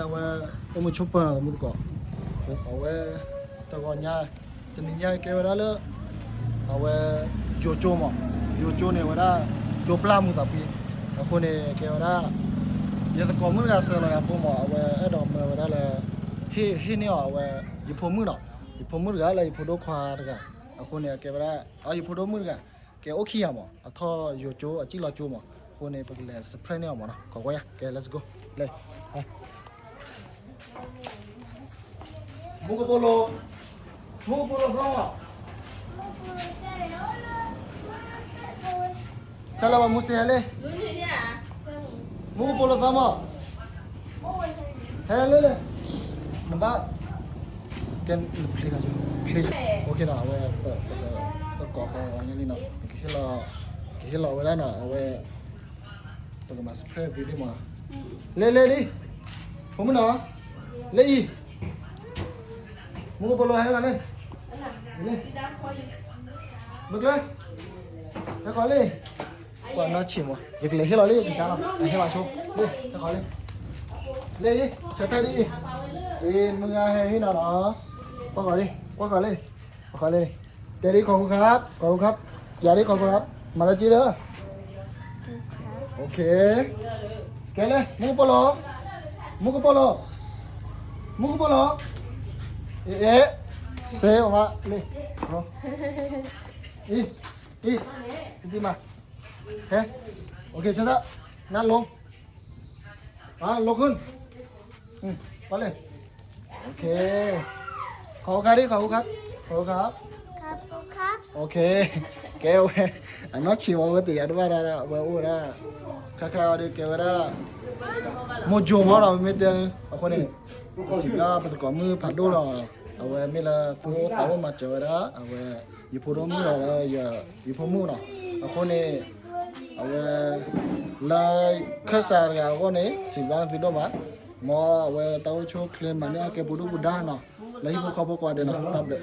အဝဲ အိၣ်မုာ်ဆိးပၢၤနီၤ မုၢ်သကိး, အဝဲ တဂီၤညါ တနံၤညါကဲဝဲဒၣ်လၢ အဝဲ ယိၤကၠိမး, ယိၤကၠိန့ၣ်ဝဲဒၣ် ကၠိပျၢ်မုာ်သးဖှံ, အဃိန့ၣ် ကဲဝဲဒၣ် ယသကိးမုၣ်တဂၤဆှၢလီၤယၤဖိမး အဝဲအဲၣ်ဒိးမၢဝဲဒၣ်လၢ ဟ့ၣ် ဟ့ၣ်န့ၢ်အီၤအဝဲ ယဖိမုၣ်နီၤ, ယဖိမုၣ်တဂၤလၢယဖိဒိၣ်ခွါတဂၤ, အဃိန့ၣ် ကဲဝဲဒၣ် အယဖိဒိၣ်မုၣ်တဂၤ ကဲအိၣ်ခံဂၤမး အထီၣ်ယိၤကၠိ အစံၣ်လီၤကၠိမး, အဃိန့ၣ် ပကလဲၤ surprise န့ၢ်အီၤမးနီၤ, ခိးကွၢ်ယၤ ကဲ let's go လဲၤ မူကပိာ်လိၤ, မူကပိာ်လိၤသီမး, ဆၢလၢပှၤမူစ့ဟဲလံ, မူကပိာ်လိၤသီမး, ဟဲလံလံ, နဘၣ် ကဲ နဖျ့ ဖျ့, OK နီၤ, အဝဲ ပကိးဃီညါလံနီၤ, ကဟ့ၣ်လီၤဝဲဒၣ်နီၤ, အဝဲ ပကမၤ surprise သ့မး, လဲၤလဲၤလံ, ဖိမုၣ်နီၤ, လၢအံၤ, မူကပိာ်လိၤဟဲလံ, လံ, မုၢ်ကျၢၤ, ဟဲဃီၤလံ, ပှၤနီၢ်ဆံးမး ယကလဲၤဟ့ၣ်လီၤလံ ယကစၢ်လီၤ အဟဲဘၣ်ဆိ, လံ, ဟဲဃီၤလံ, လံ, ဆၢထၢၣ်ဒ်အံၤ, အ့ မုၢ်ဂၤဟဲဟ့ၣ်နီၤနီၤ, ကွၢ်ဃီၤလံ, ကွၢ်ဃီၤလံ, ကွၢ်ဃီၤလံ, တဲဒ် ขอบคุณครับ, ขอบคุณครับ, ယၤဒ် ขอบคุณครับ, မၤလၢက့ဒီး OK, ကဲလဲၣ် မူကပိာ်လိၤ, မူကပိာ်လိၤ, မူကပိာ်လိၤ, အ့ အ့ စဲအီၤဘၣ်လံ, အံၤ အံၤ အံၤ မး ဟဲ, OK ဆၢထၢၣ်, နလိၤ, လိၤခိၣ်, ပှၤလဲၣ်, OK, ขอบคุณครับဒ် ขอบคุณครับ, ขอบคุณครับ, OK, ကဲဝဲ, အနီၢ်ဆံးဝဲ ဝဲတယၤတဘၣ်ဒၣ် အဝဲအိၣ်ဝဲဒၣ်, ခါခါအီၤဒီးကဲဝဲဒၣ်, မိၢ်ကၠိမးနီၤ မ့မ့ၢ်တဲ, အဃိန့ၣ်, ပစံးဘျုးပသကိးမုၣ်ဖးဒိၣ်လီၤ, အဝဲမ့ၢ်လၢသူၣ်အိၣ်သးအိၣ်မၤစၢၤဝဲဒၣ် အဝဲ ယဖိဒိၣ်မုၣ်ဒီး ယဖိမုၣ်နီၤ, အဃိန့ၣ်, အဝဲ လၢခၢၣ်စးတဂၤအဂီၢ်န့ၣ် စံးဘျုးနသုဒိၣ်မး, မ်အဝဲတၢ်အိၣ်ဆူၣ်အိၣ်ချ့မၤန့ၢ်အီၣ်ကဲပူၤဒုၣ်ပူၤဒါနီၤ, လၢဟံၣ်ဖိဃီဖိကိးဂၤဒဲးနီၤ, တၢ်ဘျုး